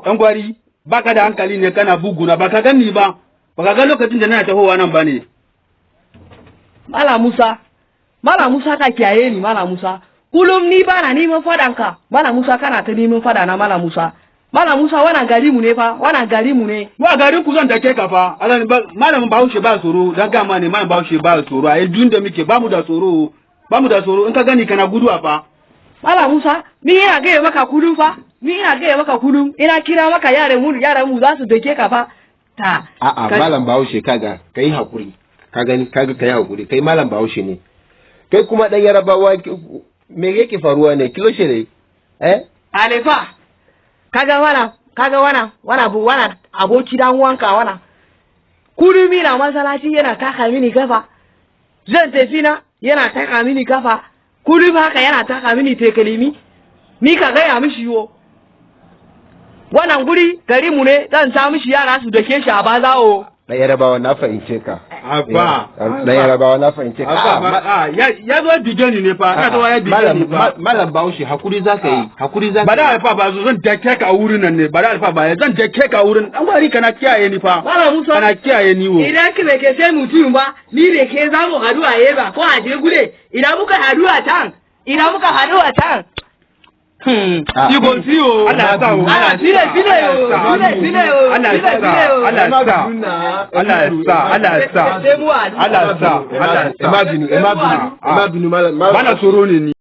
Dan gwari, baka da hankali ne kana buguna, baka gani ba, baka ga lokacin da na tahowa nan ba ne. Malam Musa, Malam Musa, ka kiyaye ni, Malam Musa. Kullum ni bana neman fadanka. Malam Musa, kana ta neman fada na, Malam Musa. Malam Musa, wannan gari mu ne fa, wannan gari mu ne. Wa garin ku zan dake ka fa. Alani ba malamin Bahaushe ba tsoro, dan gama ne malamin Bahaushe ba tsoro. A duk da muke ba mu da tsoro. Ba mu da tsoro, in ka gani kana guduwa fa. Malam Musa, ni ina gaya maka kullum fa, ni ina gaya maka kullum, ina kira maka yaran mu za su dake ka fa. Ta. A'a, malam Bahaushe, kaga kai hakuri. Ka gani, kaga kai hakuri. Kai malam Bahaushe ne. Kai kuma dan Yarabawa, me yake faruwa ne? Kilo ne? Eh? Alefa, kaga wana, kaga wana, wana bu wana aboki dan wanka wana. Kullum ina masallaci yana taka mini kafa. Zan tafi na yana taka mini kafa. Kullum haka yana taka mini tekalimi. Ni ka gaya mishi yo. Wannan guri gari mu ne, zan sa mishi yara su dake shi a bazawo. Dan Yarabawa, na fahimce ka. Abba. Dan Yarabawa, na fahimce ka. Abba, a ya zo dige ni ne fa, ya zo ya dige ni fa. Malam Bahaushe, hakuri za ka yi. Hakuri za Ba ka da yi. alfa ba, zo zan dake ka a wurin nan ne, ba da alfa ba, zan dake ka a wurin. Dan gwari, kana kiyaye ni fa. Malam Musa. Kana kiyaye ni wo. Idan ka bai ke sai mutum ba, ni da ke za mu hadu a Yeba ko a Jegule, idan muka hadu a can, idan muka hadu a can. You go see o. Allah ya sa o. Ana sile sile o, sile sile o, Allah ya sile sa, sile o. Allah ya sa. Allah ya sa, Allah ya sa. Sai mu hadu. Allah ya sa, Allah ya sa. Ẹ má bínú, ẹ má bínú, ẹ má bínú, malam. Bana tsoro ne ni.